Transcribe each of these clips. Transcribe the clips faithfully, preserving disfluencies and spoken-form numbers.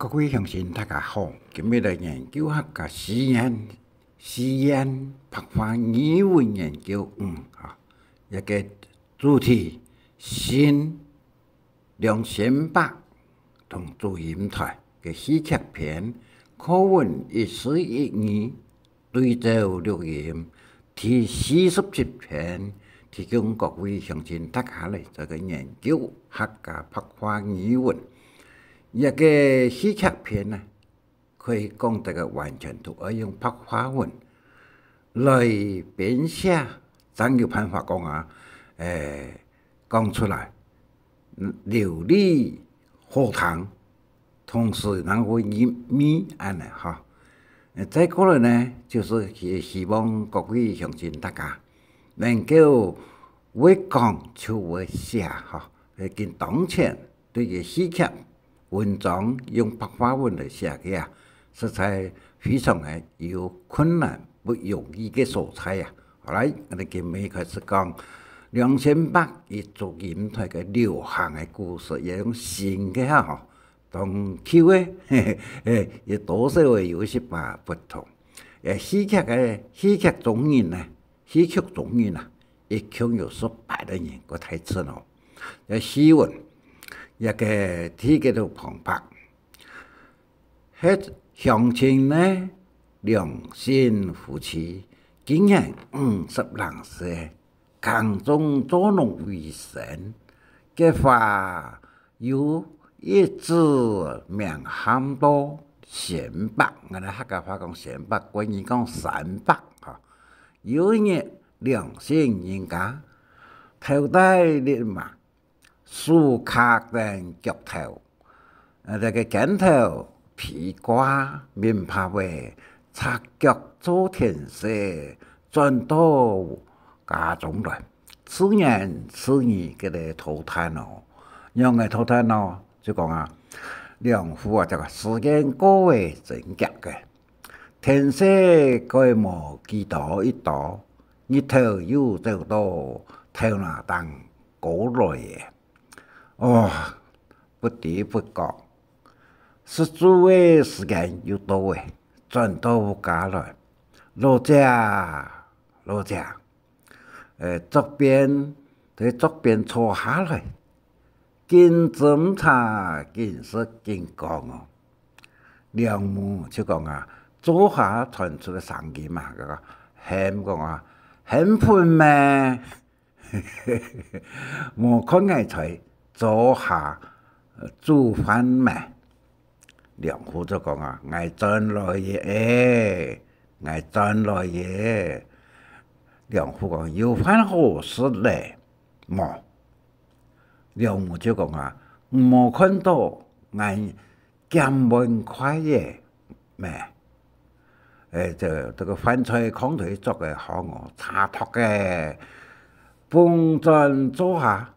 各位鄉親，大家好！今日來研究客家四縣，四縣白話語文研究五啊，這个主題：新，梁山伯同祝英台个戲劇篇，課文一四一二，對照錄音第四十七篇，提供各位鄉親大家來做个研究客家白話語文。這个戲劇篇呢，可以講這个完全都愛用白話文來編寫，正有辦法講啊，誒，講出來，嗯，流利好聽，同時能夠入味恁呢哈。呃，再過來呢，就是希，希望各位鄉親大家能夠會講就會寫哈，呃，跟當前對於戲劇文章用白話文來寫个啊，實在非常个有困難、不容易个所在啊。好來，𠊎兜今晡日開始講梁山伯與祝英台个流行个故事，也用新个哈吼，當舊个，嘿嘿，也多少會有一些吧不同。誒，戲劇个，戲劇中人呢，戲曲中人啊，一共有十八个人，過大陣哦。這戲文，這个第一个就旁白。係鄉親呢，梁姓夫妻，今年五十零歲，耕種做農為生，結果有一子名喊到仙伯，𠊎兜客家話講仙伯，國語講山伯哈。有一日，梁姓人家頭戴笠嫲，手揢等钁頭，呃，這个肩頭披掛，面帕仔，赤腳做田事，轉到家中來，自言自語个來吐嘆哦。仰个吐嘆哦？就講啊，梁父啊，這个時間過个真遽个， 天色蓋無幾多一多，日頭又走到頭那頂高來咧。哦，不知不覺，食晝个時間又到咧，轉到屋下來。老姐啊，老姐， 呃，桌邊，在桌邊坐下來，緊斟茶，緊食，緊講哦。梁母就講啊，灶下傳出个聲音嘛，該个喊講啊，還愆咩？無看𠊎在灶下，呃，煮飯咩？ 梁父就講啊，𠊎轉來咧，𠊎轉來咧。梁父講，有飯好食咧，無？梁母就講啊，你無看到𠊎撿碗筷仔咩？誒，這，這个飯菜囥在桌个項哦，茶托个，放轉灶下，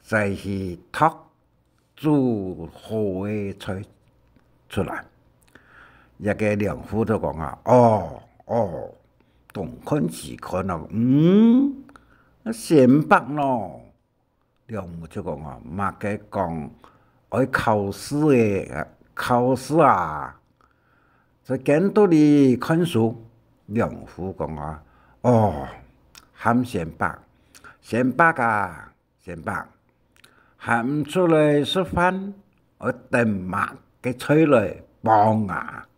再去托 煮好个菜出來。這个梁父就講啊，哦，哦，東看西看啊，嗯，仙伯喏。梁母就講啊，麼个講愛考試个，考試啊？在監肚裡看書。梁父講啊，哦，喊仙伯，仙伯啊， 仙伯，還毋出來食飯，愛等麼个菜來傍啊？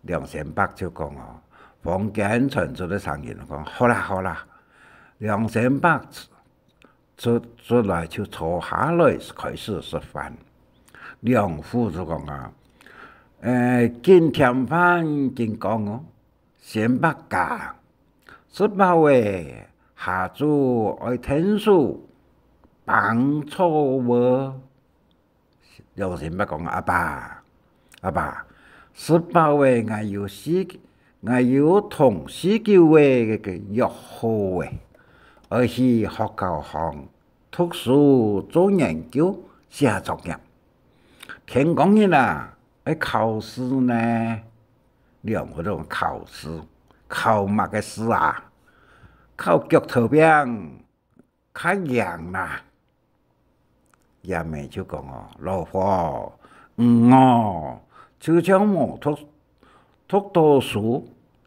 梁仙伯就講哦，房間傳出个聲音講，好啦，好啦。梁仙伯出，出，出來就坐下來開始食飯。梁父就講啊，誒，緊添飯緊講哦，仙伯啊， 食飽咧，下晝愛𢯭手挷草哦。梁仙伯講：「阿爸，阿爸，食飽咧，𠊎有事，𠊎有同四九仔个約好咧，愛去學校項讀書、做研究、寫作業。天光日啊，愛考試呢。」 梁父講：「考試？考麼个試啊？考腳頭餅，較贏啦。」厥姆就講哦：「老虎，嗯哦，就像無讀，讀到書，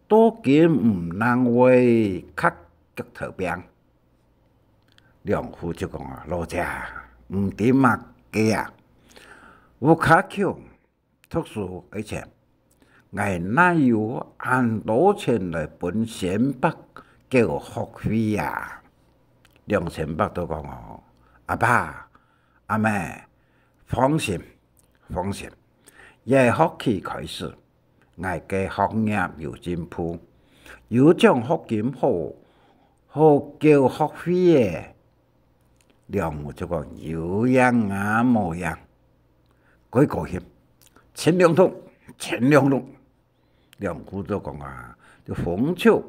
到今毋能會㧡腳頭柄。梁父就講啊：「老姐，毋知麼个啊，屋下窮，讀書愛錢，𠊎哪有恁多錢來分仙伯繳學費啊？」梁仙伯就講哦：「阿爸，阿姆，放心，放心，這學期開始，𠊎个學業有進步，有獎學金好，好繳學費咧。」梁母就講：「有影啊無影，過高興，盡量讀，盡量讀。」梁父就講啊，就風趣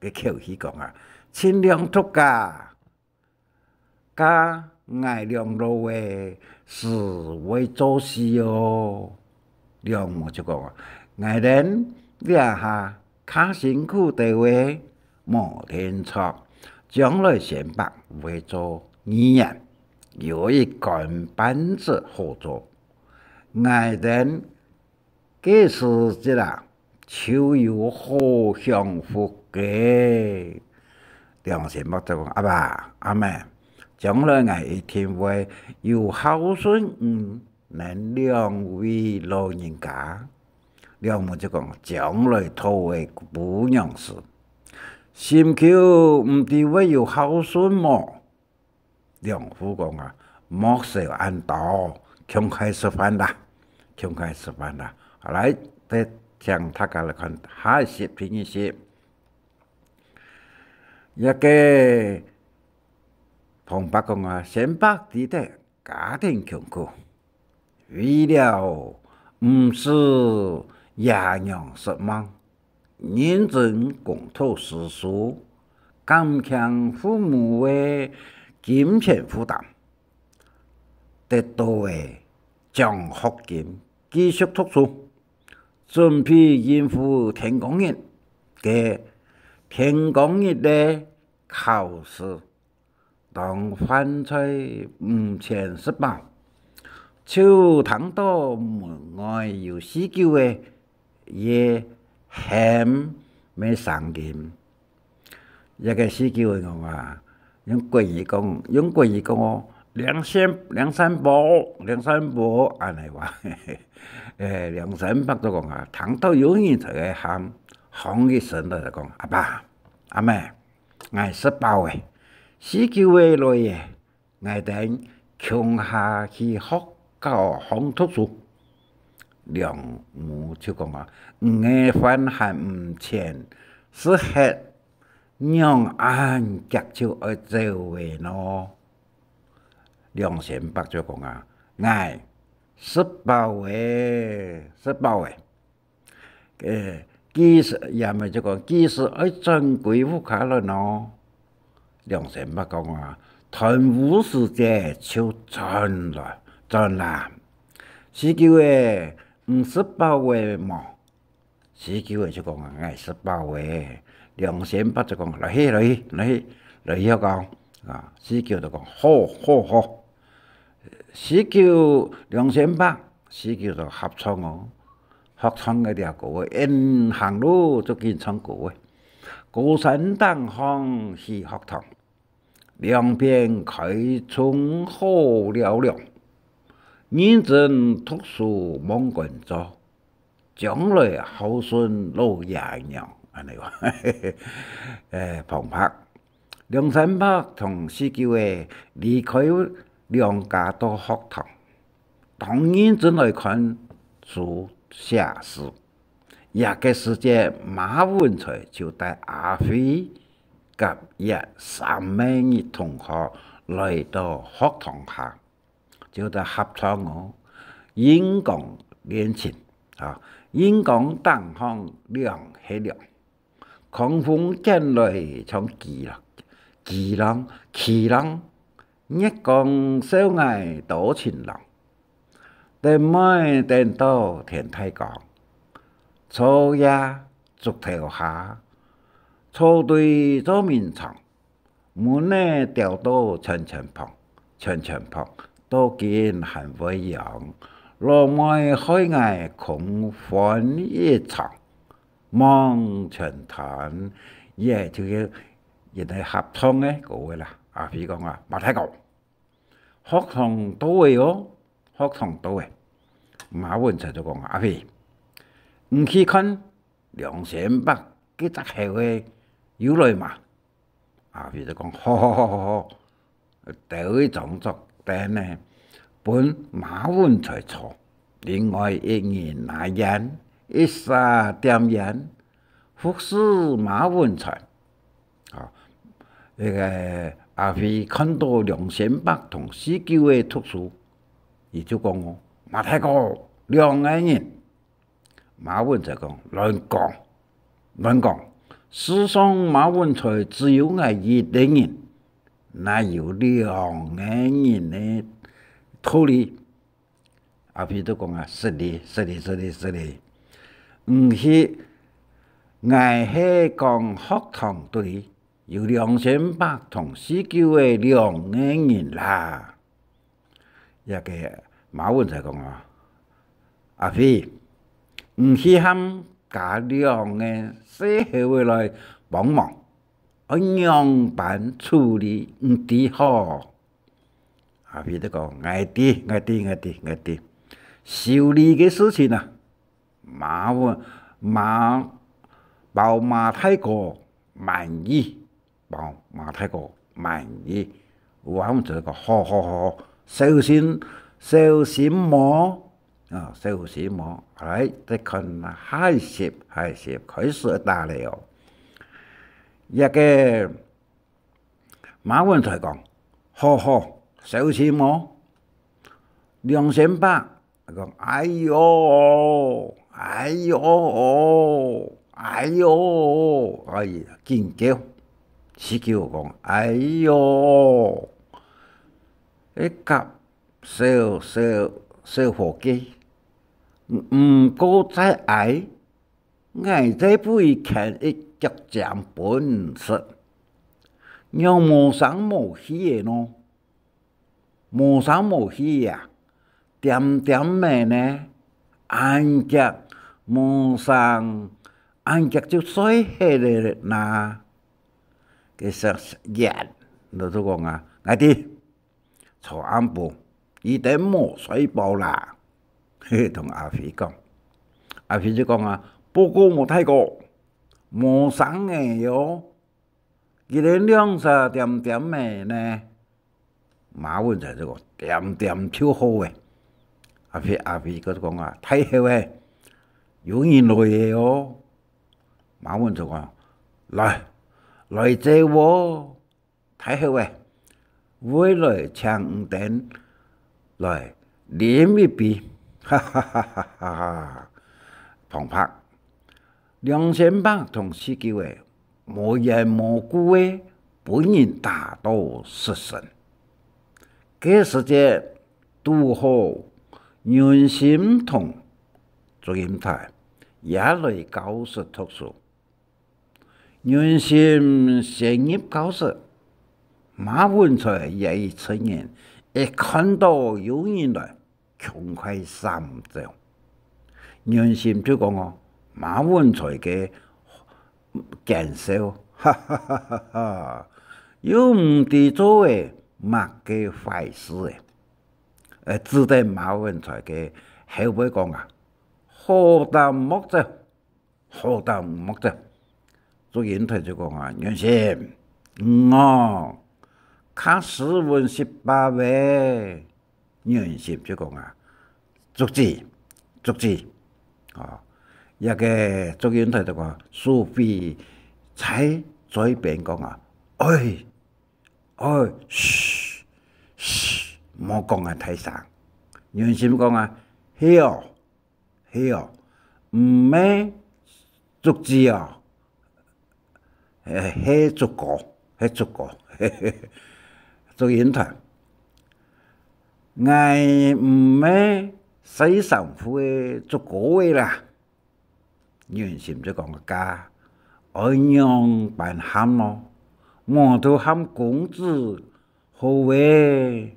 个口氣講啊：「盡量讀啊！」「該𠊎兩老仔斯會做事哦。」梁母就講啊：「𠊎等這下較辛苦兜仔，無定著，將來仙伯會做議員，有一官半職好做，𠊎等 該時節啊，就有好享福个。」梁仙伯就講：「阿爸，阿姆，將來𠊎一定會有孝順你等兩位老人家。」梁母就講：「將來討个餔娘時，心臼毋知會有孝順無？」 梁父講啊：「莫愁恁多，共下食飯啦，共下食飯啦。」好，來，再請大家來看下一集，第二集。這个旁白講啊：「仙伯知得家庭窮苦， 為了毋使爺娘失望，認真工作讀書，減輕父母个金錢負擔，得到个獎學金，繼續讀書，準備應付天光日个，天光日个考試。」 當飯菜毋曾食飽，就聽到門外有四九仔个喊个聲音。這个四九仔講啊，用國語講，用國語講哦：「梁仙，梁山伯，梁山伯！」恁呢話。欸，梁仙伯就講啊，聽到有人在該喊，喊一聲來就講：「阿爸，阿姆， 𠊎食飽咧，四九仔來咧，𠊎等共下去學校項讀書。」梁母就講啊：「你个飯還毋曾食忒，仰恁遽就愛走咧呢？」梁仙伯就講啊：「𠊎食飽咧，食飽咧。」 欸，幾時，爺姆就講：「幾時愛轉歸屋下來呢？」梁仙伯講啊：「斷烏時節就轉來，轉啦。」四九仔，你食飽咧無？四九仔就講啊：「𠊎食飽咧。」梁仙伯就講：「來去，來去，來去，來去學校。」啊，四九就講：「好，好，好。」四九，梁仙伯，四九就合唱哦。 學唱个條歌仔，沿行路就緊唱歌仔。高山頂項起學堂，兩片開叢好尞尞，認真讀書望官照，將來孝順老爺娘，恁呢話。欸，旁白，梁仙伯同四九仔離開娘家到學堂， 當認真來看書寫字。這个時節，馬文才就帶阿輝佮佢三个女同學來到學堂下，就在合唱哦：「雲光戀情，啊，雲光頂項亮係亮， 狂風捲來像巨浪，巨浪，巨浪，月光笑𠊎多情郎。等妹等到天大光，坐這竹頭下，草堆做眠床，蚊仔叮到全全膨，全全膨，到今還會癢。老妹害𠊎空歡一場，望前廳。」這就係佢等合唱个歌仔啦。阿飛講啊：「馬大哥，學堂到了哦，學堂到了。」馬文才就講啊：「阿飛，你去看梁山伯該隻猴仔有來無？」阿飛就講：「好，好，好，好，好。」兜一張桌凳仔，分馬文才坐，另外一人拿菸，一儕點菸，服侍馬文才。啊，該个阿飛看到梁山伯同四九仔讀書，佢就講哦：「馬大哥，兩個人。」馬文才講：「亂講，亂講！世上馬文才只有𠊎一個人，哪有兩個人个道理？」阿飛就講啊：「失禮，失禮，失禮，失禮！毋係，𠊎係講學堂肚裡有梁山伯同四九仔兩個人啦。」這个馬文才講啊：「阿飛，你去喊加兩個細猴仔來幫忙，愛仰般處理你知吼？」阿飛就講：「𠊎知，𠊎知，𠊎知，𠊎知。修理个事情啊，馬文，馬，包馬大哥滿意，包馬大哥滿意。」馬文才講：「好，好，好，小心，小心哦！」啊，小心哦！來，再看下一集，下一集開始打了哦。這个馬文才講：「好，好，小心哦！」梁山伯講：「哎喲，哎喲，哎喲！」哎呀，緊叫。四九講：「哎喲，該甲小，小，小伙計，毋過再挨，𠊎再分你牽一腳尖分你食，仰無聲無氣仔呢？」「無聲無氣啊，恬恬仔呢，恁遽無聲，恁遽就睡忒了哪？」該細猴仔就講啊：「𠊎知，昨暗晡一定無睡飽啦。」同阿飛講。阿飛就講啊：「報告馬大哥，無聲仔喲，佢等兩儕恬恬仔呢。」馬文才就講：「恬恬就好咧。」阿飛，阿飛佢就講啊：「大猴仔，有人來咧哦！」馬文就講：「來，來坐哦！大猴仔，𠊎來請你等來啉一杯！」哈哈哈哈哈哈！旁白：梁山伯同四九仔無緣無故仔分人打到失神。該時節，堵好銀心同祝英台也來教室讀書。銀心先入教室，馬文才這一陣人一看到有人來， 趕快閃走。銀心就講哦：「馬文才个奸笑，哈哈哈哈哈，又毋知做了麼个壞事咧。」呃，指等馬文才个後背講啊：「好膽莫走！」 好膽莫走。祝英台就講啊：「銀心，你哦，較斯文些吧喂！」銀心就講啊：「竹子，竹子。」哦，這个祝英台就講，手揮在嘴邊講啊：「哎，哎，噓，噓，莫講啊大聲。」銀心講啊：「係哦， 係哦，毋係竹子哦，係，係竹篙，係竹篙。」祝英台：「𠊎毋係洗衫褲个竹篙仔啦。」銀心就講：「該愛仰般喊哦？」「無就喊公子好咧。」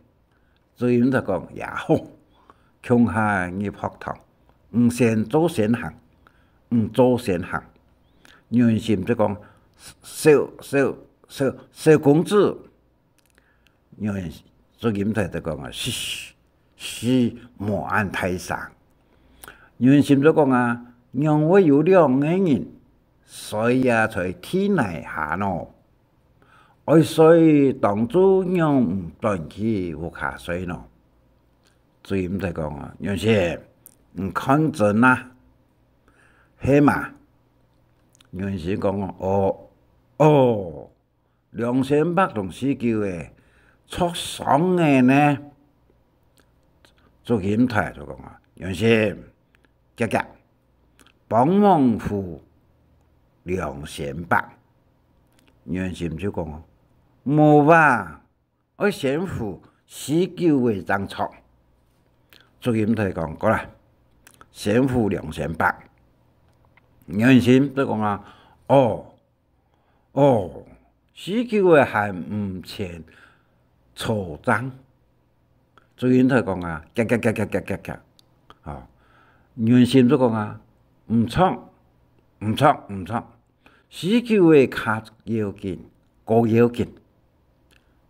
祝英台講：「也好。」共下入學堂，你先做先行，你做先行。」原心就講：「小、小、小、小公子。」 原、祝英台就講啊：「噓、噓、噓，莫恁大聲。」原心就講啊：「仰會有兩個人睡啊在地泥下呢？愛睡當晝仰毋轉去屋下睡呢？」祝英台講啊：「原心，你看真啊，係嘛？」原心講啊：「哦，哦， 梁山伯同四九仔著傷仔呢？」祝英台就講啊：「原心，遽遽，幫忙扶梁山伯。」原心就講啊：「無啊，愛先扶四九仔正著。」祝英台講：「過來，先扶梁山伯。」原心就講啊：「哦， 「哦，四九仔還毋曾坐正。」祝英台講啊：「遽遽遽遽遽遽遽。」哦，原心就講啊：「毋著，毋著，毋著，四九仔較要緊，較要緊。」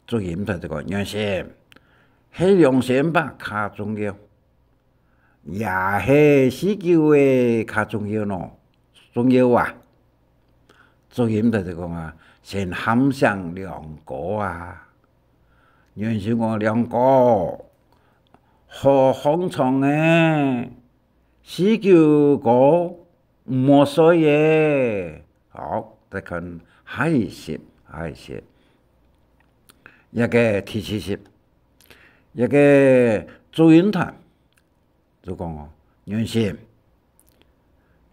祝英台就講：「原心，係梁山伯較重要， 也係四九仔較重要呢，重要啊？」祝英台就講啊：「先喊醒梁哥啊！」原心講：「梁哥，好䟘床仔，四九哥毋好睡仔。」好，再看下一集，下一集。這个第七集，這个祝英台 就講哦：「原心，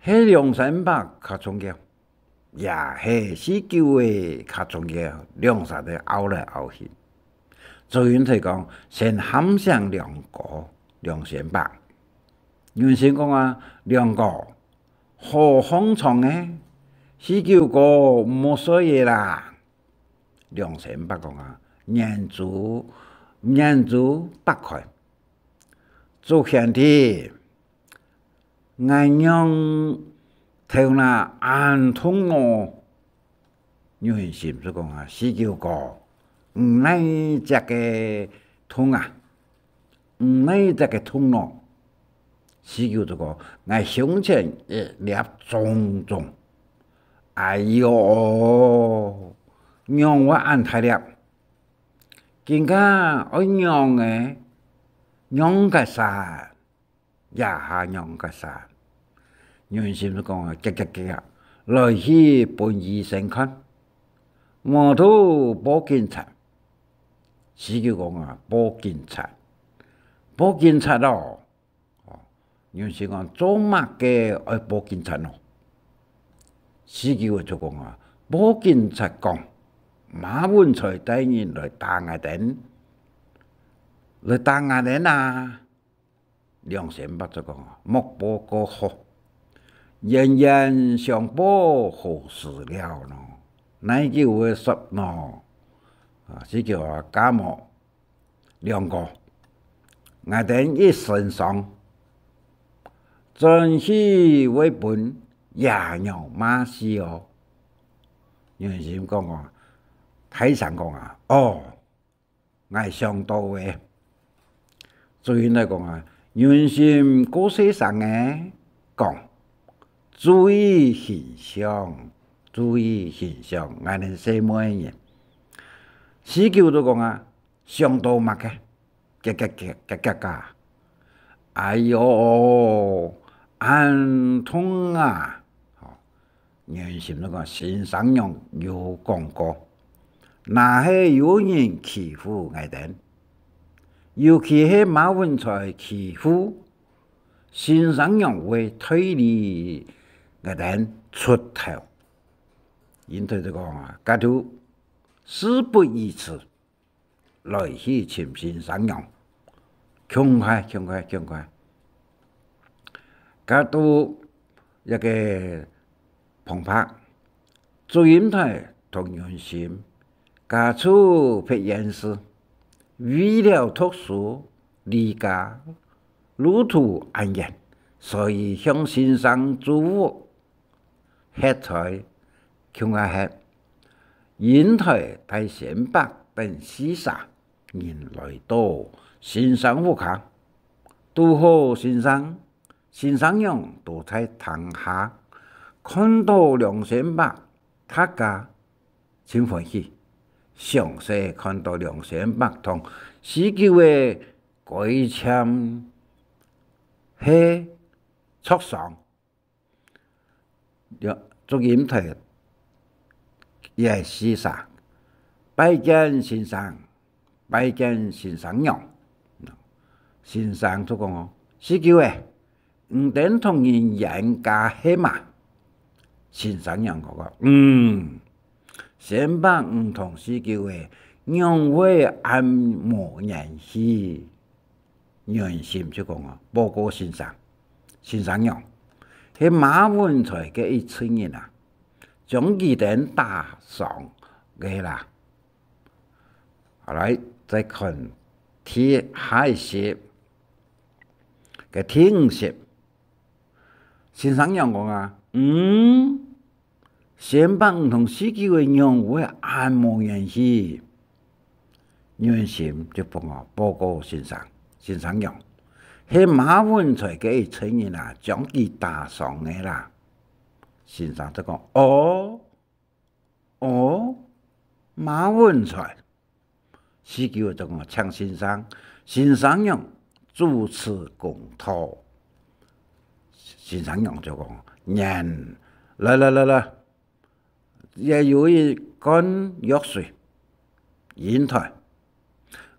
係梁山伯較重要，也係四九仔較重要？」兩儕仔拗來拗去。祝英台講：「先喊醒梁哥，梁山伯。」原心講啊：「梁哥，好䟘床仔，四九哥毋好睡仔啦。」梁山伯講啊：「眼珠，眼珠擘開， 祝兄弟，𠊎仰頭那恁痛哦？」原心就講啊：「四九哥，你哪隻个痛啊？你哪隻个痛哦？」四九就講：「𠊎胸前一粒腫腫。」「哎喲，仰會恁大粒？今下愛仰仔仰結煞？這下仰結煞？」原心就講啊：「遽遽遽遽，來去分醫生看，無就報警察。」四九講啊：「報警察？報警察哦？」哦，原心講：「做麼个愛報警察哦？」四九就講啊：「報警察講，馬文才帶人來打𠊎兜，來打𠊎兜啊！」梁山伯就講啊：「莫報過好，冤冤相報何時了呢？哪久會煞呢？」啊，四九啊：「該無， 梁哥，𠊎兜一身傷，轉去會分爺娘罵死哦。」原心講啊，大聲講啊：「哦，𠊎想到咧。」祝英台講啊，原心過細聲仔講：「注意形象，注意形象，𠊎兜細妹人。」四九就講啊：「想到麼个？」「遽遽遽遽遽啊！」「哎喲，恁痛啊！」吼，原心就講：「先生娘有講過，若係有人欺負𠊎兜，尤其係馬文才欺負，先生娘會替你𠊎兜出頭。」英台就講啊：「該就事不宜遲， 來去尋先生娘，共快，共快，共快。」該到一个旁白，祝英台同原心，家住別縣市，為了讀書離家路途恁遠，所以向先生租屋歇在共下歇。英台帶仙伯等四儕人來到先生屋下，堵好先生，先生娘都在廳下，看到梁仙伯，大家盡歡喜，詳細看到梁仙伯同四九个該篧係著傷。祝英台也係四儕：「拜見先生，拜見先生娘。」先生就講哦：「四九仔，你等同人冤家係無？」先生娘講：「嗯，仙伯你同四九仔，仰會恁無緣氣？」 原心就講啊：「報告先生、先生娘，係馬文才个一陣人啊，將佢等打傷个啦。」好，來，再看第下一集，个第五集。先生娘講啊：「嗯，仙伯你同四九仔仰會恁無緣氣？」原心就講啊：「報告先生、先生娘，係馬文才个一陣人啊，將佢打傷个啦。」先生就講：「哦，哦，馬文才。」四九仔就講：「請先生、先生娘主持公道。」先生娘就講：「念，來來來來，這有一罐藥水。」英台，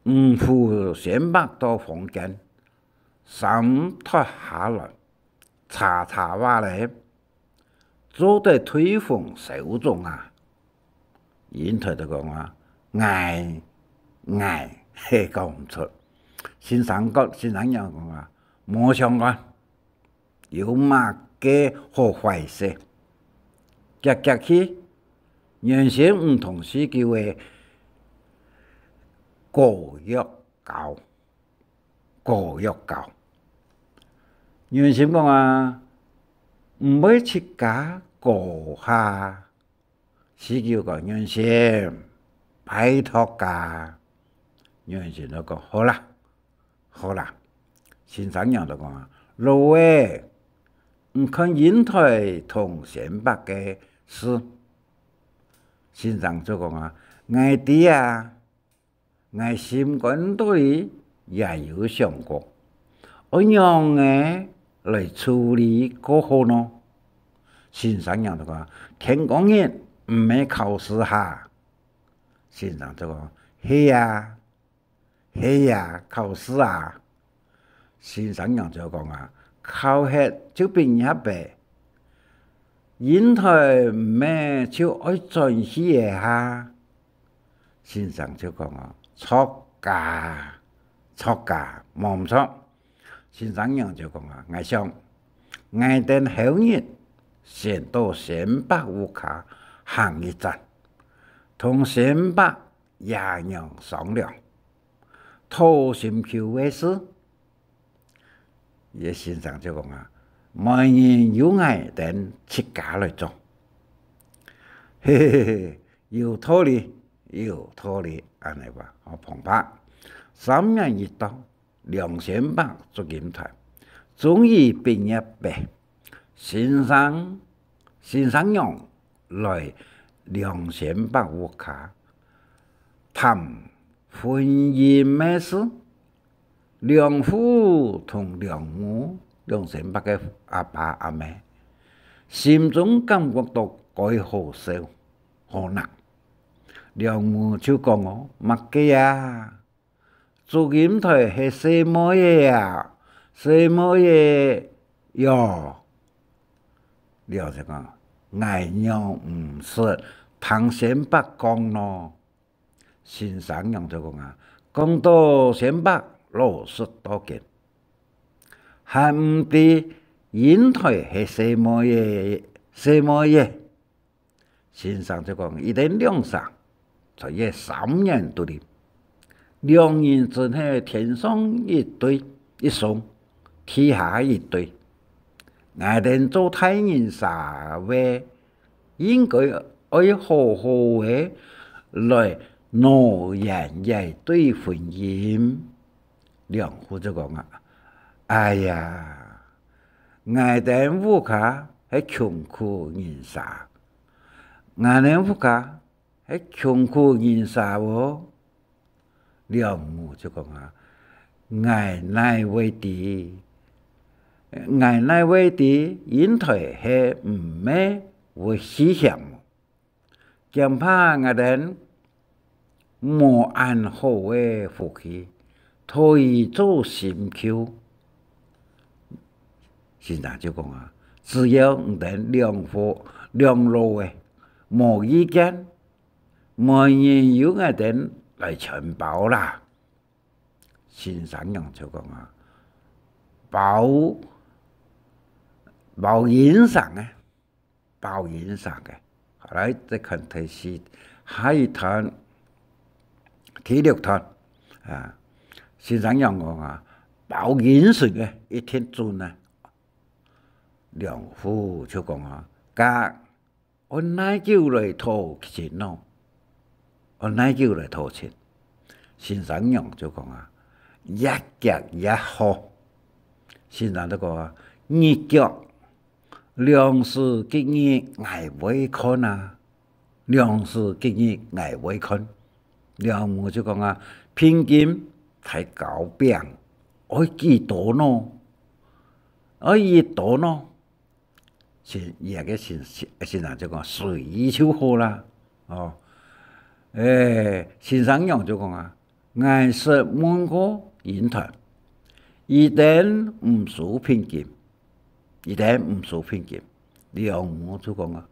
你扶仙伯到房間，衫脫下來，擦擦話咧，做得退風消腫啊。英台就講啊：「𠊎，𠊎係講毋出。」先生講，先生娘講啊：「無相干，有麼个好壞勢？遽遽去，原先毋同四九仔膏藥膏，膏藥膏。」原先講啊：「毋會自家膏下？」四九講：「原先，拜託啊。」原先就講：「好啦，好啦。」先生娘就講啊：「老仔，你看英台同仙伯个事。」先生就講啊：「𠊎知啊， 𠊎心肝肚裡也有想過，愛仰仔來處理較好呢？」先生娘就講：「天光日毋係考試哈？」先生就講：「係啊，係啊，考試啊。」 先生娘就講啊：「考忒就畢業咧，英台毋係就愛轉去咧哈？」先生就講啊：「著啊，著啊，無毋著。」先生娘就講啊：「𠊎想，𠊎等後日先到仙伯屋下行一轉，同仙伯爺娘商量， 討心臼个事。」該先生就講啊：「媒人由𠊎等自家來做。」嘿嘿嘿，有道理，有道理，恁呢話，好，旁白。三年一到，梁仙伯祝英台，終於畢業咧。先生，先生娘來梁仙伯屋下談婚姻个事。 梁父同梁母，梁仙伯个阿爸阿姆，心中感覺到蓋好笑、好納。梁母就講哦：「麼个啊？祝英台係細妹仔啊，細妹仔喲。」梁就講：「𠊎仰毋識聽仙伯講呢？」 先生娘就講啊：「講到仙伯老實到今，還毋知英台係細妹仔，細妹仔。」先生就講：「一等兩儕，在這三年肚裡，兩人真係天上一對一雙，地下一堆。𠊎兜做大人儕个，應該愛好好个來挪延這對婚姻。」兩戶就講啊：「哎呀，𠊎兜屋下係窮苦人儕，𠊎兜屋下 係窮苦人儕哦。」梁母就講啊：「𠊎哪會知，𠊎哪會知，因為係毋係會棄嫌哦。驚怕𠊎兜無恁好个福氣，討佢做心臼。」先生就講啊：「只要你兜兩戶，兩老个無意見， 每人由𠊎兜來承包啦。」先生娘就講啊：「包，包應承个，包應承个。」好，來，再看第四，下一段，第六段啊。先生娘講啊：「包應承个，一定準啊。」梁父就講啊：「該 愛哪久來討親咯？愛哪久來討親？」先生娘就講啊：「越遽越好。」先生就講啊：「日腳，兩時吉日𠊎會看啊，兩時吉日𠊎會看。」梁母就講啊：「聘金大交餅，愛幾多呢？愛幾多呢？」 先，這个先，先，先生就講：「隨意就好啦。」哦，誒，先生娘就講啊：「𠊎識問過因台，佢兜毋收聘金，佢兜毋收聘金。」梁母就講啊，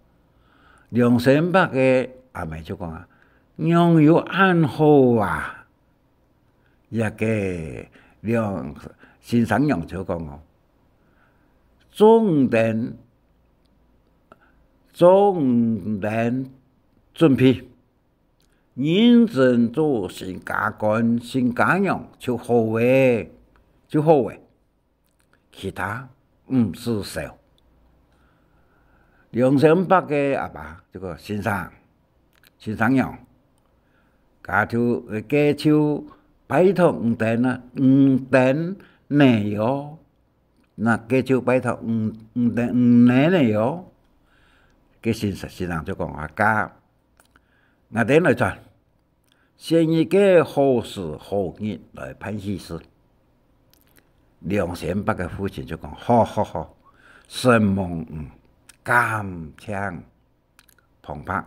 梁先伯个阿姆就講啊：「仰有恁好啊？」 這个梁先生娘就講哦：「做你兜，做你兜準備，認真做新家官、新家娘就好欸，就好欸。」 其他毋使愁。梁先伯个阿爸就講：「先生，先生娘，該就，該就拜託你兜啊，你兜呢喲，該就拜託你，你兜，你兜呢喲。」該先生，先生就講啊：「該，𠊎兜來轉， 選一个好時好日來辦喜事。」梁先伯个父親就講：「好，好，好，承蒙你，感謝你，旁白。」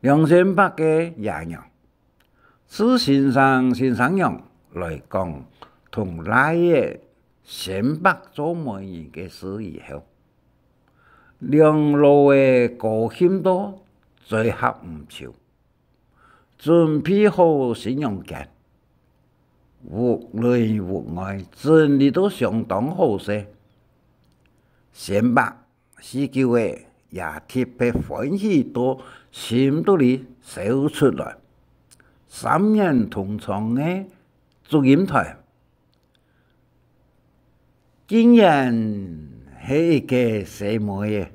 梁先伯个爺娘，自先生、先生娘來講同倈仔先伯做媒人个事以後，兩老仔高興到嘴合毋揫。 準備好新娘間，屋內屋外整理到相當好勢。先伯、四舅仔也特別歡喜到心肚裡笑出來。三年同窗个祝英台， 竟然係一个細妹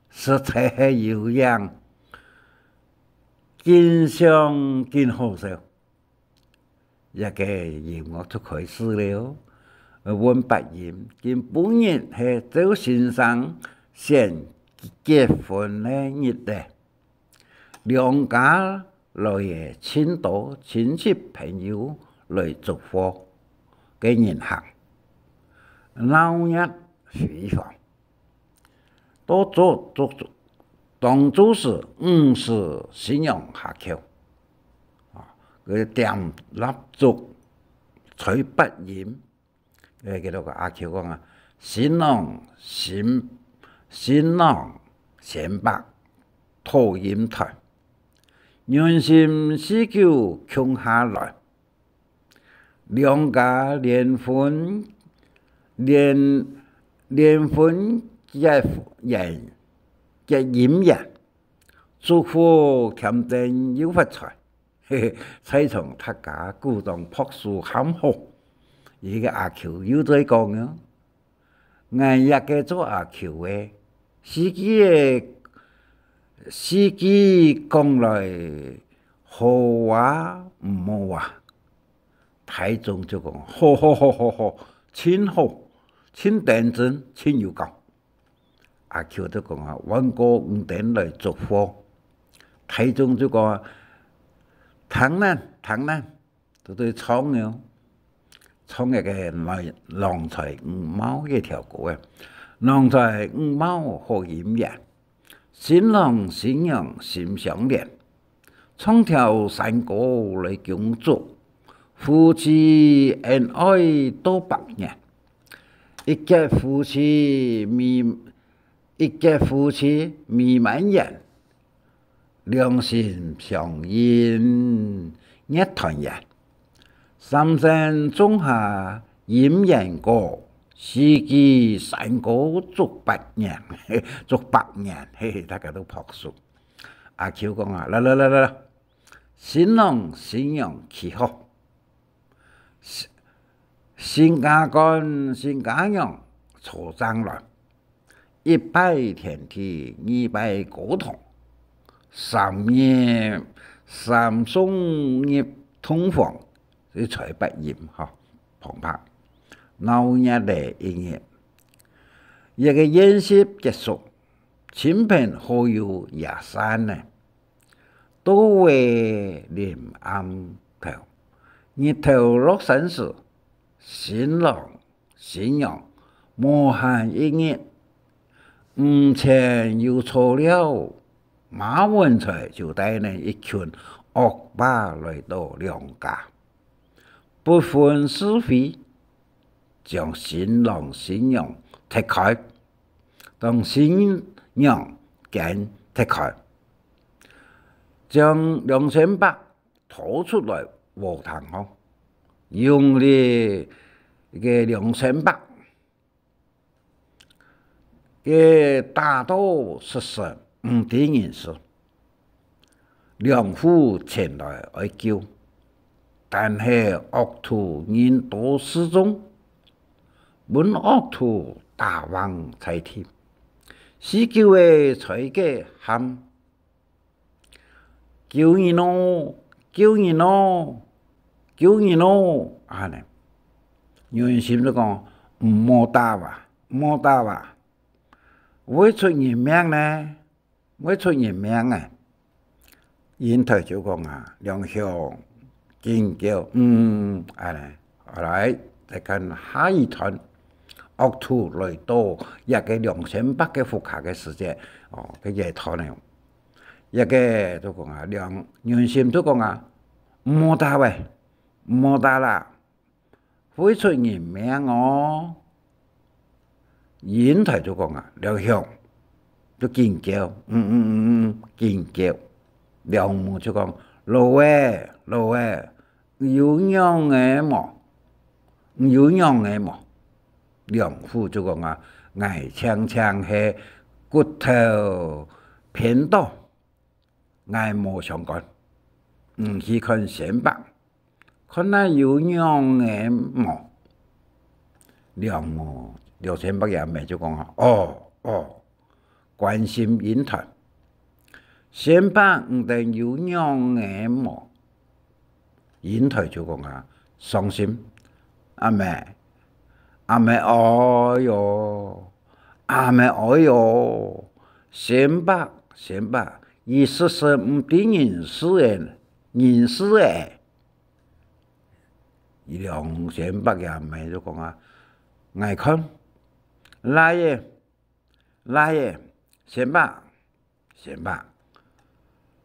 仔，實在係有影，緊像緊好笑。這个音樂就開始了，阮八音，今晡日係趙先生選結婚个日仔。 兩家來个盡多親戚朋友來祝福个人客，鬧熱非常。到做，做，做，當做係五十新娘下轎，啊，佢點蠟燭，吹八音， 誒，佢兜个阿舅講啊：「新郎、新，新郎、先伯、討音台，銀心四九共下來，兩家聯婚，聯，聯婚結緣，結姻緣，祝福添丁又發財。」 嘿嘿，在場大家鼓掌拍手喊好，這个阿舅又在講哦：「𠊎這个做阿舅个，四句个，四句講來好啊，毋好啊？」大眾就講：「好，好，好，好，好，盡好，盡頂真，盡有講。」阿舅就講啊：「還過五燈來祝福。」大眾就講啊：「聽恁，聽恁！」就對唱了，唱一个郎，郎才女貌个條歌啊：「郎才女貌好姻緣，新郎新娘心相連。唱條山歌來恭祝，夫妻恩愛到百年。一結夫妻美，一結夫妻美滿園，兩心相印月團圓。三聲仲下姻緣歌，四句山歌祝百年。」祝百年，嘿，大家都拍手。阿舅講啊：「來，來，來，來，來，新郎新娘企好，新，新家官、新家娘坐正來，一拜天地，二拜高堂，三入，三送入洞房。」這才八音吼，澎湃鬧熱个一日。這个宴席結束，親朋好友也散了。 到位臨暗頭，日頭落山時，新郎新娘無閒一日，五千有坐了，馬文才就帶等一群惡霸來到梁家，不分是非，將新郎新娘踢開，當新娘間踢開， 將梁山伯拖出來禾埕項，用力个梁山伯个打到失神，毋知人事。梁父前來愛救，但係惡徒人多勢眾，分惡徒打橫在地。四舅仔在該喊：「救人哦，救人哦，救人哦！」恁呢，人心就講：「毋好打啊，毋好打啊，會出人命呢，會出人命啊！」引頭就講啊：「梁兄，緊噭，嗯，恁呢。」好，來，再看下一段。惡徒來到這个梁山伯个屋下个時節，哦，个夜段呢， 這个就講啊，梁，人心就講啊：「毋好打喂，毋好打啦，會出人命哦。」引頭就講啊：「梁兄，就緊噭，嗯，嗯，嗯，嗯，緊噭。」梁母就講：「老仔，老仔，有仰仔無？你有仰仔無？」梁父就講啊：「𠊎淨淨係骨頭偏倒，𠊎無相干。你去看山伯，看下有仰仔無？」梁母，梁山伯爺姆就講啊：「哦，哦，關心引頭，山伯你兜有仰仔無？」 引頭就講啊：「傷心，阿姆，阿姆哀喲，阿姆哀喲，山伯，山伯，佢實實毋知人事仔，人事仔。」梁山伯爺姆就講啊：「𠊎看，倈仔，倈仔，山伯， 山伯，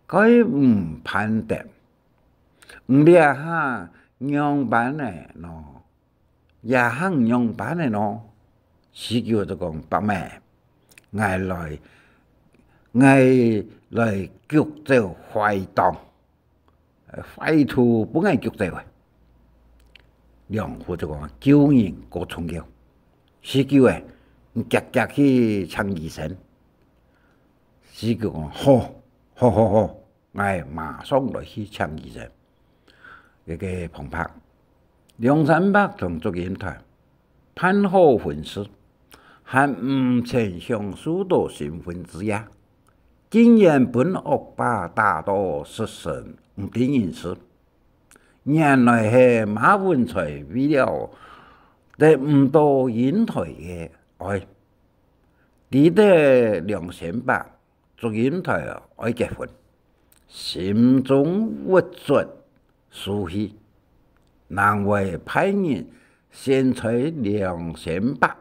該毋盼得，你這下仰般仔呢？這下仰般仔呢？」四舅就講：「伯姆，𠊎來，𠊎來逐隻壞黨，壞徒分𠊎逐走啊！」梁父就講：「救人過重要，四舅仔，你遽遽去請醫生。」 四舅講：「好，好，好，好，𠊎馬上來去請醫生。」這个旁白，梁山伯同祝英台辦好婚事，還毋曾享受到新婚之夜，竟然分惡霸打到失神，毋知人事。原來係馬文才為了得毋到英台个愛，知得梁山伯祝英台愛結婚，心中鬱卒受氣，難為派人先催梁山伯。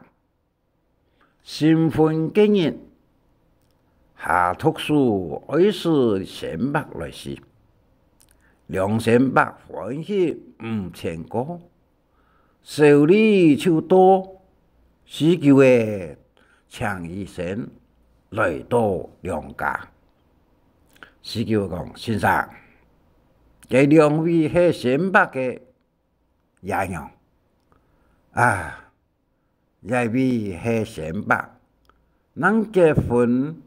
新婚該日，下毒手愛使仙伯來試。梁山伯歡喜毋曾過， 愁慮就到，四九仔請醫生來到梁家。四九仔講：「先生，這兩位係仙伯个爺娘。」「啊，這位係仙伯，正結婚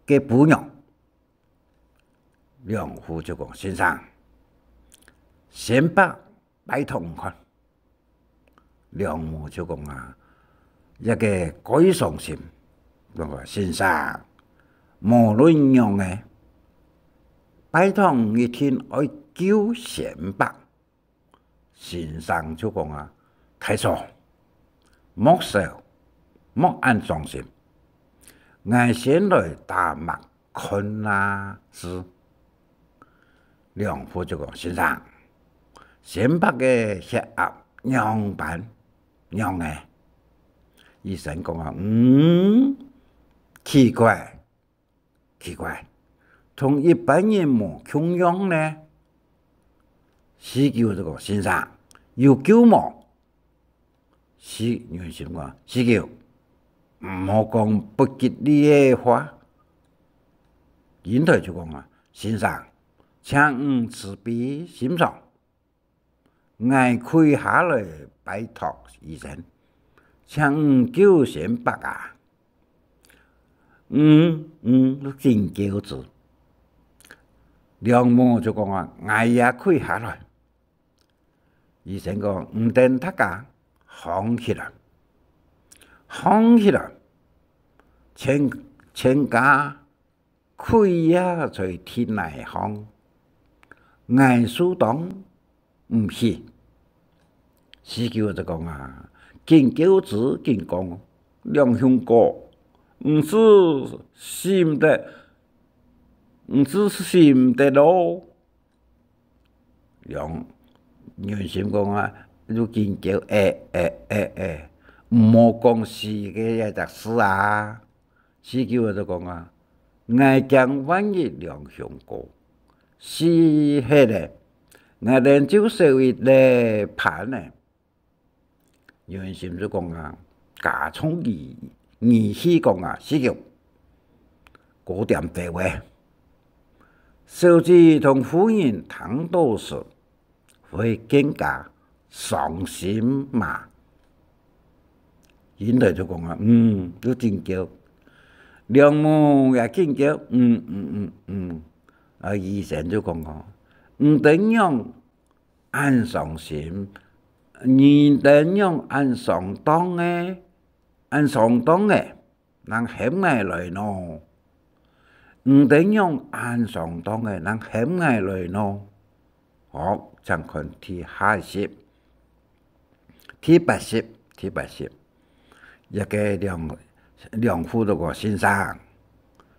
个餔娘。」梁父就講：「先生，仙伯拜託你看。」梁母就講啊，這个蓋傷心，講：「先生，無論仰仔，拜託你一定愛救仙伯。」先生就講啊：「大嫂，莫愁，莫恁傷心，𠊎先來打脈看啊知。」梁父就講：「先生，仙伯个血壓仰般仰仔？」醫生講啊：「嗯，奇怪， 奇怪，同一般人無共樣呢。」四九就講：「先生，有救無？」四，元心講：「四九，毋好講不吉利个話。」英台就講啊：「先生，請你慈悲心腸， 𠊎跪下來拜託醫生，請你救仙伯啊！」「嗯，嗯，緊噭仔。」梁母就講啊：「𠊎也跪下來。」醫生講：「你等大家䟘起來，䟘起來，全，全家 跪也在地泥項，𠊎就當毋起。」四九就講啊：「緊噭仔緊講，梁兄哥，你就死毋得，你就死毋得咯。」梁，元心講啊，就緊噭：「欸，欸，欸，欸，毋好講死个這隻事啊！」四九就講啊：「𠊎驚萬一梁兄哥死忒咧，𠊎等就少一粒伴咧。」元心就講啊，加重語，語氣講啊：「四九，高點兜仔，小姐同夫人聽到時， 會更加傷心嘛。」英台就講啊：「嗯，就緊噭。」梁母也緊噭：「嗯，嗯，嗯，嗯。」啊，醫生就講哦：「你等仰恁傷心，你等仰恁上當呢？恁上當呢？ 正喊𠊎來喏？你等仰恁上當仔，正喊𠊎來喏？」好，請看第下一集，第八集，第八集。這个梁，梁父就講：「先生，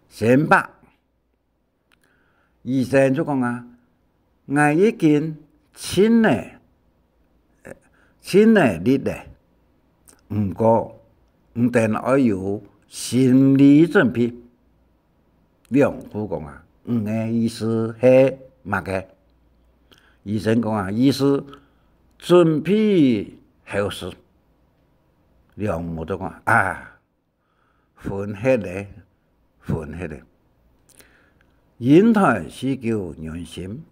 仙伯，」 醫生就講啊：「𠊎已經盡仔，呃，盡仔力咧，毋過你等愛有心理準備。」梁父講啊：「你个意思係麼个？」醫生講啊：「意思，準備後事。」梁母就講：「啊， 昏忒咧，昏忒咧。」英台四九元心，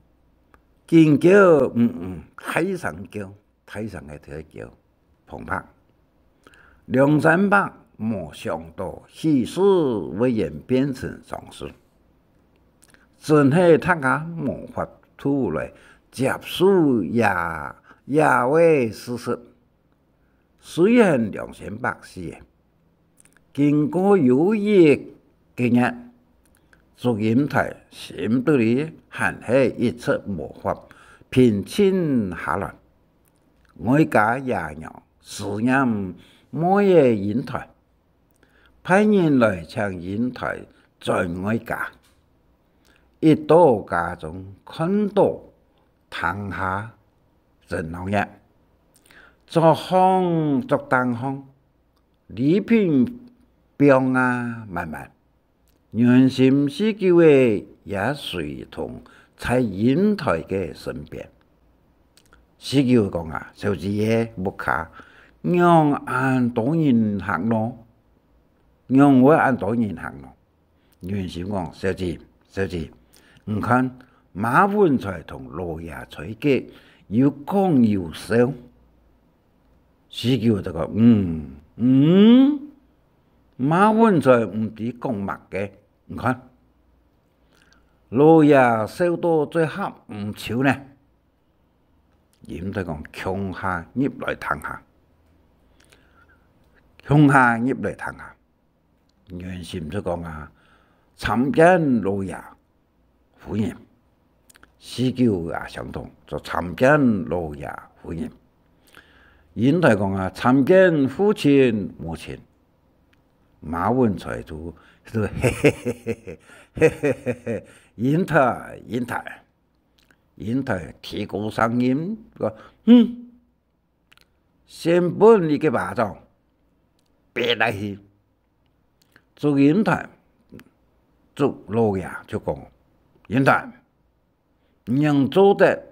緊噭，嗯，嗯，大聲噭，大聲个在噭，澎湃。梁山伯無想到喜事會演變成喪事，真係大家無法度來接受這爺哀事實，雖然兩千百歲，經過有一個月，祝英台心肚裡還係一直無法平靜下來。外家爺娘思念妹仔英台，派人來請英台轉外家。一到家中，看到廳下真鬧熱，桌項、桌頂項禮品放啊滿滿。原心四舊仔也隨同在英台个身邊。四舊講啊：「小姐仔，屋下仰恁多人客呢？仰會恁多人客呢？」原心講：「小姐，小姐，你看，馬文才同老爺在該有講有笑。」四舊就講：「嗯，嗯，馬文才毋知講麼个，你看，老爺笑到嘴合毋揫呢。」英台講：「共下入來廳下，共下入來廳下。」原心就講啊：「參見老爺、夫人。」四舊也相同，就「參見老爺、夫人。」英台講啊：「參見父親、母親。」馬文才就，就嘿嘿嘿嘿嘿嘿嘿嘿：「英台，英台。」英台提高聲音講：「哼！」先分你个巴掌，別來去。」祝英台，祝老爺就講：「英台，你仰做得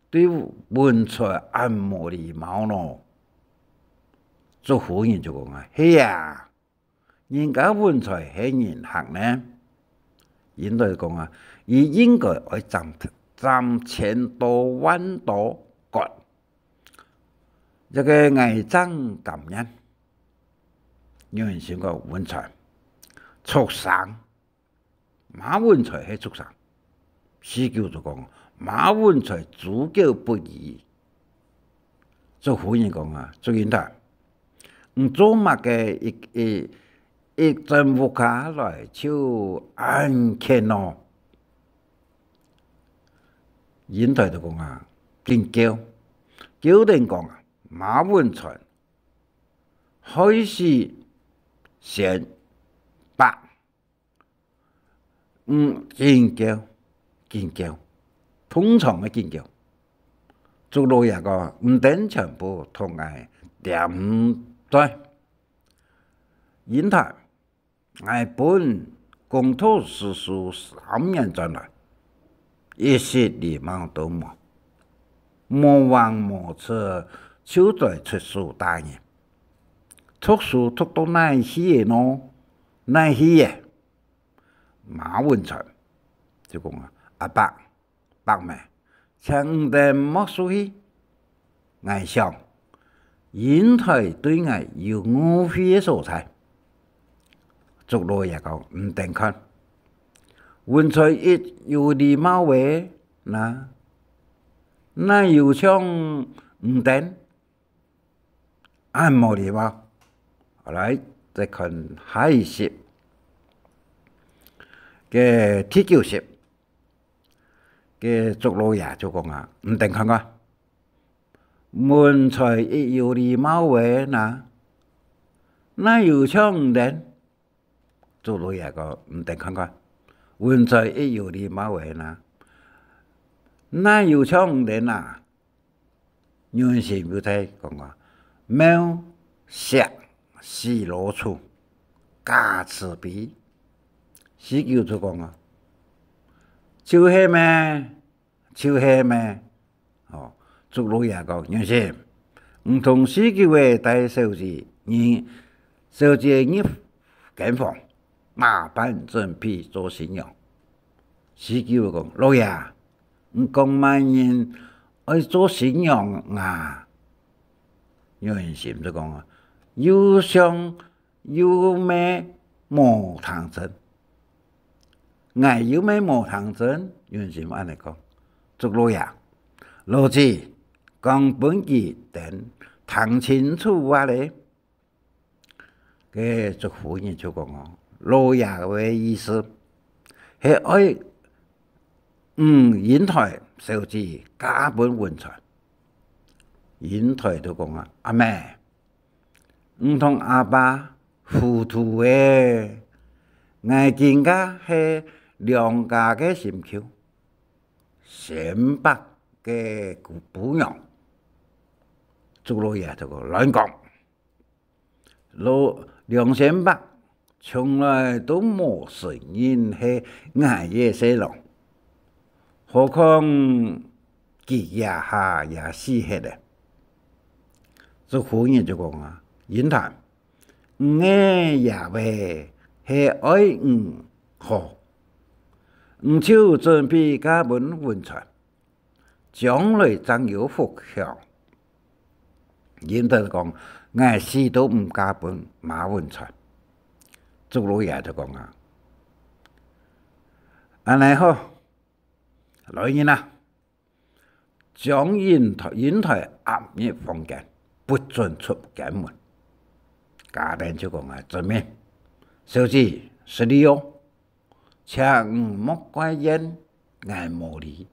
對文才恁無禮貌呢？」祝夫人就講啊：「係啊， 人家文才係人客呢。」英台講啊：「佢應該愛賺，賺千多萬多個，這個𠊎正甘願。」原心講：「文才，畜生！馬文才係畜生。」四舊就講：「馬文才豬狗不如。」祝夫人講啊：「祝英台，你做麼个一，一，一轉屋下來就恁譴哦？」英台就講啊：「緊噭，噭等講啊，馬文才害死先伯。」嗯，緊噭，緊噭，通常个緊噭。祝老爺講：「你等全部同𠊎恬在。」「英台，𠊎本公讀詩書三年轉來，一息禮貌都無，無橫無直就在出手打人。讀書讀到哪去了呢？哪去了？」馬文才就講啊：「阿伯，伯姆，請你等莫受氣。𠊎想，英台對𠊎有誤會个所在。」祝老爺講：「你等看，文才一有禮貌仔，哪，哪有像你等 恁無禮貌。」好，來，再看下一集，个第九集，个祝老爺就講啊：「你等看看，文才一有禮貌仔，哪，哪有像你等？」祝老爺講：「你等看看，文才一有禮貌仔，哪，哪有像你等啊？」 原先有在講啊：「貓食死老鼠，假慈悲。」四九就講啊：「就係咩，就係咩。」哦，祝老爺講：「原先，你同四九仔帶小姐，你，小姐入間房，打扮準備做新娘。」四九講：「老爺， 你講麼人愛做新娘啊？」原先就講啊：「又想又罵無聽真。」「𠊎又罵無聽真？」原先恁呢講。「祝老爺，老子，講分佢等聽清楚啊咧。該祝夫人就講哦，老爺个意思係愛，嗯，英台小姐嫁分文才。英台就講啊，阿姆，你同阿爸糊塗咧，𠊎今下係兩家个心臼，先伯个餔娘。祝老爺就講，亂講！老，梁先伯從來都無承認係𠊎个婿郎，何況佢這下也死忒咧。祝夫人就講啊，英台，你个爺仔係愛你好，你就準備嫁分文才，將來正有福享。英台講，𠊎死都毋嫁分馬文才。祝老爺就講啊，恁呢好，來人啊，將英台，英台押入房間，不准出間門。家丁就講啊，遵命。小姐，失禮哦，請你莫怪怨，𠊎無禮。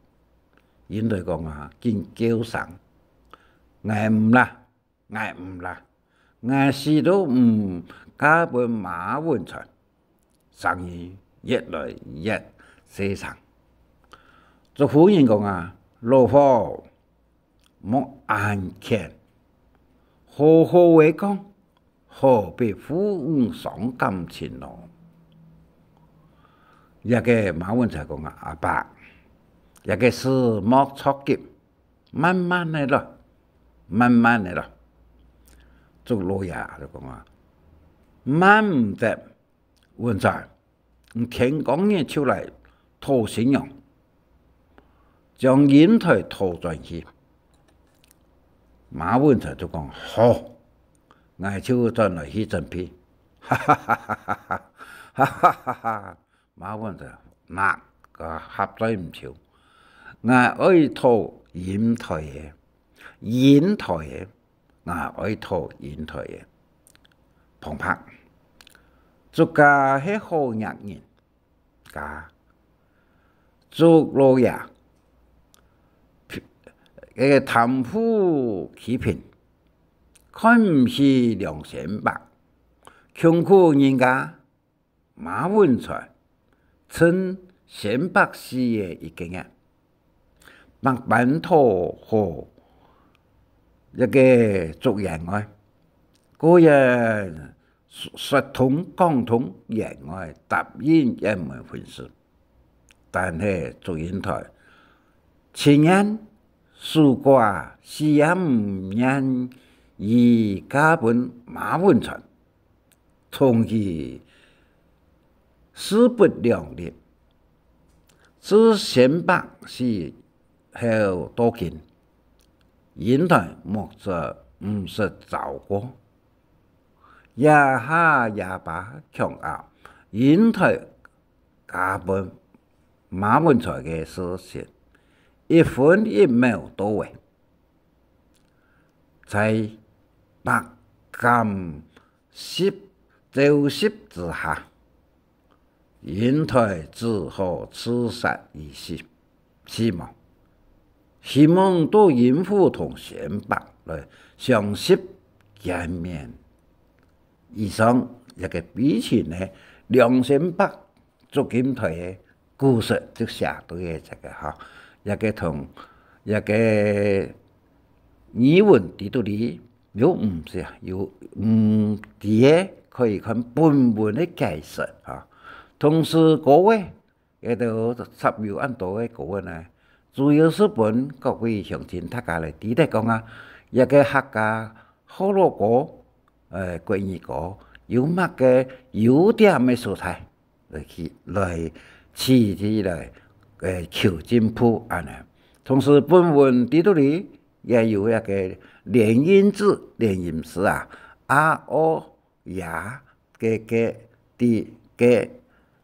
英台講啊，緊叫聲，𠊎毋啦，𠊎毋啦，𠊎死都毋嫁分馬文才。聲音越來越細聲。祝夫人講啊，老婆，莫恁譴，好好仔講，何必負你傷感情咯？這个馬文才講啊，阿爸，這个事莫著急，慢慢仔來，慢慢仔來。祝老爺就講啊，慢毋得，文才，你天光日就來討新娘，將英台討轉去。馬文才就講，好，𠊎就轉來去準備。哈哈哈哈哈哈哈哈哈！馬文才，哪个合嘴毋笑？𠊎愛討英台仔，英台仔，𠊎愛討英台仔。旁白，祝家係好額人家，祝老爺，該个貪富欺貧，看毋起梁先伯，窮苦人家。 馬文才，趁先伯死个一個月，百般討好這个祝英台，果然說通講通，英台答應這門婚事。但係祝英台，情願守寡，死也毋願意嫁分馬文才。 同佢勢不兩立。自先伯死後到今，英台目汁毋識燥過。這下厥爸強拗英台嫁分馬文才个事情，一分一秒到位。 在百感集召集之下，英台只好自殺而死，死亡。希望到英府同先伯來相識見面。以上這个悲情呢，梁先伯 祝英台个故事就寫到這个吼，這个同這个語文知肚裡有毋識，有毋知个，可以看本文个解釋吼。同時，各位，這兜插有恁多个各位呢，主要係分各位鄉親大家來知得講啊，這个客家學老歌，呃，國語歌有麼个優點个所在。 來去，來試著來，呃，求進步恁呢。同時，本文知肚裡也有一个連音字、連音詞啊，啊、哦、呀、个、个、的、个，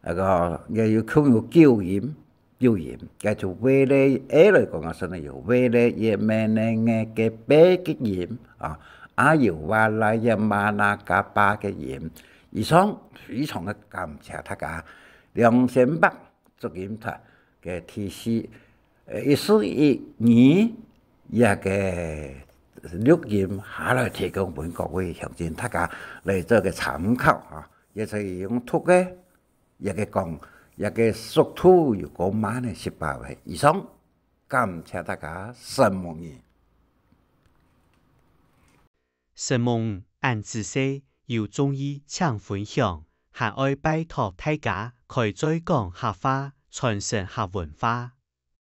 該个也有共有九音。有音，該就為了A來講啊，係呢有為了也咩呢个个B个音啊，啊有哇啦也嘛那个巴个音。以上非常个感謝大家，兩千八足音團个第四，呃，一四一二這个錄音下來提供分各位鄉親大家來做个參考啊，也可以用讀个。 這个講，這个速度有過慢个十八位以上。感謝大家，承蒙你。承蒙恁仔細，有中意請分享，還愛拜託大家開嘴講客話，傳承客文化。